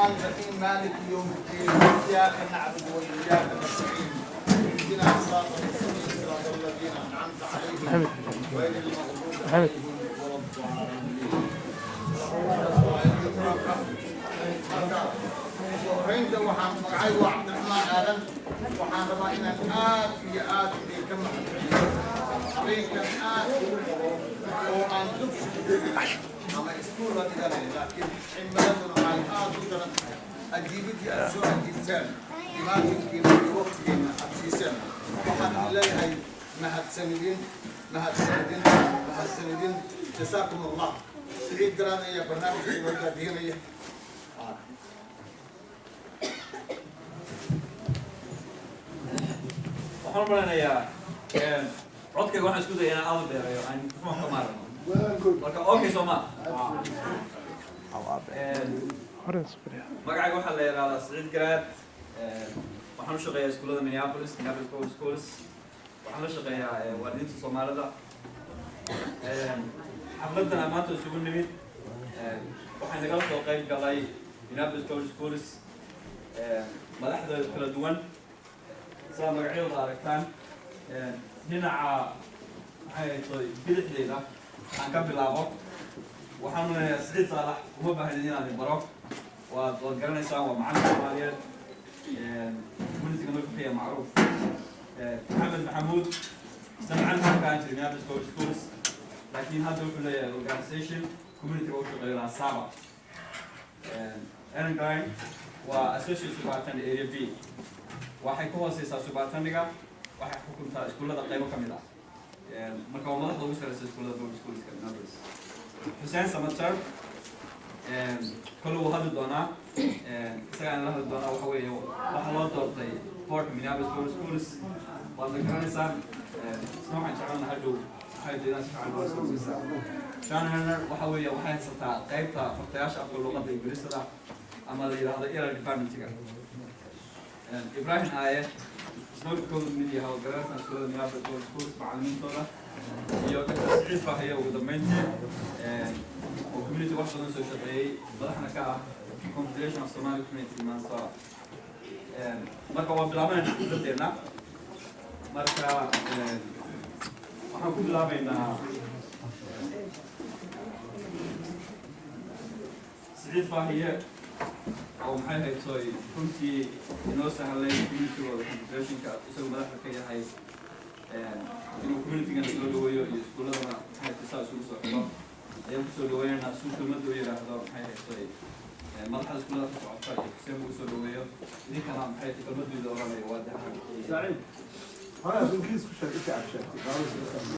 الرحمن الرحيم، مالك يوم الدين، إياك نعبد وإياك نستعين، اهدنا الصراط المستقيم، صراط الذين أنعمت عليهم غير المغضوب عليهم ولا الضالين. Marka ugu horreynta, waxaan magacay waa Cabdiraxmaan Aadan. Waxaan rabaa inaan aad iyo aad idinka mahadceliyo habeenkan aad ugu qabo oo aan dugsi tegin ama iskuul la dhiganayn, laakiin cimiladuna ay aad u daran tahay. Ajiibidii aad soo ajiibtaan, imaatinkiina iyo waqtigiina aad siiseen, waxaan idin leeyahay mahadsanidin, mahadsanidin, mahadsanidin. Jasaakum Allah. Siciid Garaad ayaa barnaamijka inoo daadihinaya. Waxaan u maleynayaa codkayga waxaan isku daya inaan aad u dheereeyo, aan microphone ka maarano. Marka okay, soo ma magacayga waxaa la yidhahdaa Siciid Garaad. Waxaan u shaqeeyaa iskuullada Minneapolis, Minneapolis Public Schools. Waxaan la shaqeeyaa waalidiinta Soomaalida. Xafladan aan maanta isugu nimid waxaa nagala soo qayb galay Minneapolis Public Schools madaxdooda kala duwan, sidaa magacyadooda aragtaan. Dhinaca maxay ahayd, bidixdeyda aan ka bilaabo, waxaan leeyahay Siciid Saalax. Uma baahnin inaan baro, waad garanaysaan, waa macallin Soomaaliyeed, community-ga markuu ka yahay macruuf. Maxamed Maxamuud isna macallin halka aan jiray Minneapolis Public Schools, laakiin hadda wuxuu leeyahay organization community-ga u shaqeeyo, Saba. Aaron Grine waa associate superintendent area B. Waxay ku hooseysaa superintendent-ga, waxay xukuntaa iskuullada qaybo ka mid ah. Marka waa madaxda ugu sareysa iskuullada public schools-ka Minneapolis. Xuseen Samater kole wuu hadli doonaa, isagaan la hadli doonaa. Waxa weeye waxaa loo doortay board Minneapolis Public Schools, waadna garanaysaan. Isna waxaan jecelnahay hadhow waxay jeedaan si fiican loola socodsiisaa. John Henner waxa weeye waxay haysataa qaybta fartayaasha afka luqadda Ingiriisada ama la yidhaahdo ELL department-iga. Ibrahim Aaye isna wuxuu ka mid yahay oo garanaysaan iskuulada Minneapolis Public Schools macallimiintooda, iyo Dr. Siciid Faahiye ugu dambeyntii oo community wax badan soo shaqeeyey, madaxna ka ah Confederation of Somali Community Minnesota. Marka waa bilaabanayna xafladeena. Marka waxaan ku bilaabaynaa Siciid Faahiye oo maxay haytoy runtii inoo sahlay community-gooda confederation-ka isagoo madaxda ka yahay inuu community-gana soo dhaweeyo iyo iskuulladana maxay haytoy saa isugu soo xidho ayaan kusoo dhaweynaynaa, suu kelmadda u yidhaahdo maxay haytoy madaxda iskuullada ka socota iyo Xuseen buu usoo dhaweeyo. Idinkana maxay haytoy kelmadooda oranaya waa dahan. سعيد، هذا انجليزي.